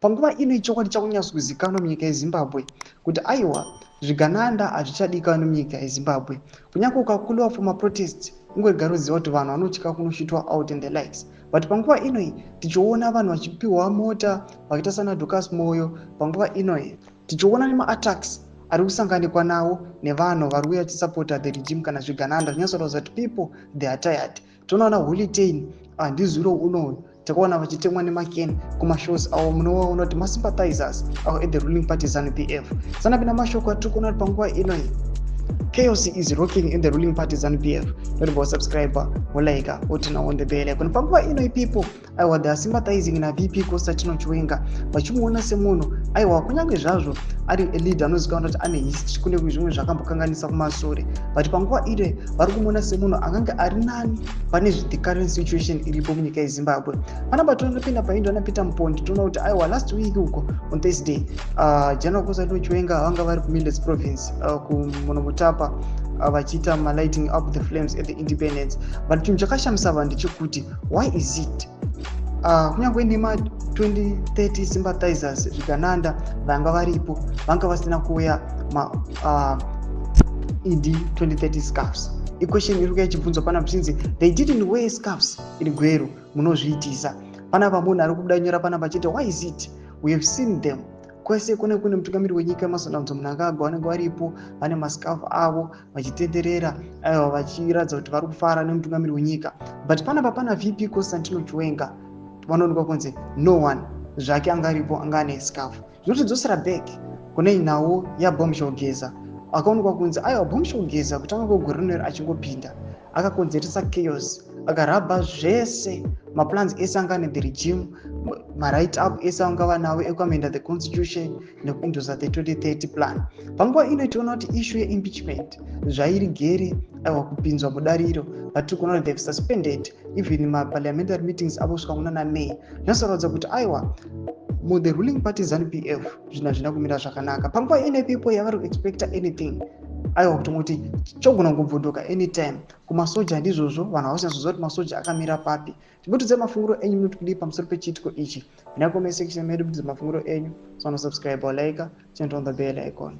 Panguva ino ichokwadi chakunyatsokuzikanwa munyika yeZimbabwe kuti aiwa, zvigananda hazvichadikanwi munyika yeZimbabwe. Kunyange ukakuliwa for maprotest, ungorega ruziva kuti vanhu vanotya kunoshitwa out and the likes. But panguva inoi tichiona vanhu vachipiwa mota vakaita sana Dorcas Moyo, panguva inoi tichiona nemaattacks ari kusanganikwa nawo nevanhu vari kuuya vachisapota the regime kana zvigananda, zvinyatsoratidza kuti people, they are tired. Tonoona Holy Ten, handizuro unoyu takaona vachitemwa nemakeni kumashows avo. Munovaona kuti masympathizers avo at the ruling party ZANU PF. Sanapinda mashoko atiri kuona kuti panguva inoi chaos is rocking in the ruling party ZANU PF. Notibva wasubscribe, wolike, woturn on the bell icon. Panguva inoi people, aiwa, they are sympathizing naVP Constantino Chiwenga, vachimuona semunhu, aiwa, kunyange zvazvo ari leader anozivikanwa kuti ane history, kune zvimwe zvakambokanganisa kumasure, but panguva ino vari kumuona semunhu angange ari nani pane the current situation iripo munyika yeZimbabwe. Panapa tonopinda painda naPeter Mupondi, toona kuti aiwa, last week uko on Thursday, General Constantino Chiwenga vanga vari kuMidlands Province, kuMunomutapa, vachiita malighting up the flames at the independence. But chinhu chakashamisa vanhu ndechekuti why is it kunyange nema2030 sympathizers, zvigananda, vanga varipo, vanga vasina kuuya ma ED 2030 scarfs? Iquestion iri kuya ichibvunzwa panapa zvichinzi they didn't wear scarfs in Gweru. Munozviitisa panapa, munhu ari kubuda nyora panapa achiti, "Why is it we have seen them kwese kune mutungamiri wenyika Emmerson Mnangagwa, vanenge varipo vane mascarf avo vachitenderera, aiwa, vachiratidza kuti vari kufara nemutungamiri wenyika, but panapa pana VP Constantino Chiwenga vanoonekwa kunzi no one zvake anga aripo anga ane scarf?" Zvinotidzosera back kune nhau yaBombshell Geza. Akaonekwa kunzi aiwa, Bombshell Geza kutanga kwegore rinori achingopinda akakonzeresa chaos, akarabha zvese maplans ese anga ane the regime, maright up ese anga vanawo ekuamenda the constitution nekuindosa the 2030 plan. Panguva ino tiona kuti issue yeimpeachment zvairi gere, aiwa, kupinzwa mudariro, but tiri kuona kuti they've suspended even maparliamentary meetings avo kusvika kuna naMay. Zvinosaratidza kuti aiwa, muthe ruling party ZANU PF zvinhu hazvina kumira zvakanaka. Panguva ino people yavari kuexpecta anything, aiwa, kutongoti chogona kungobvunduka anytime. Kumasoja ndizvozvo, vanhu havasinazoziva kuti masoja akamira papi. Timbotudze mafunguro enyu, munoti kudii pamusoro pechiitiko ichi? Muna comment section medu mutidze mafunguro enyu. So, subscribe, like, turn on the bell icon.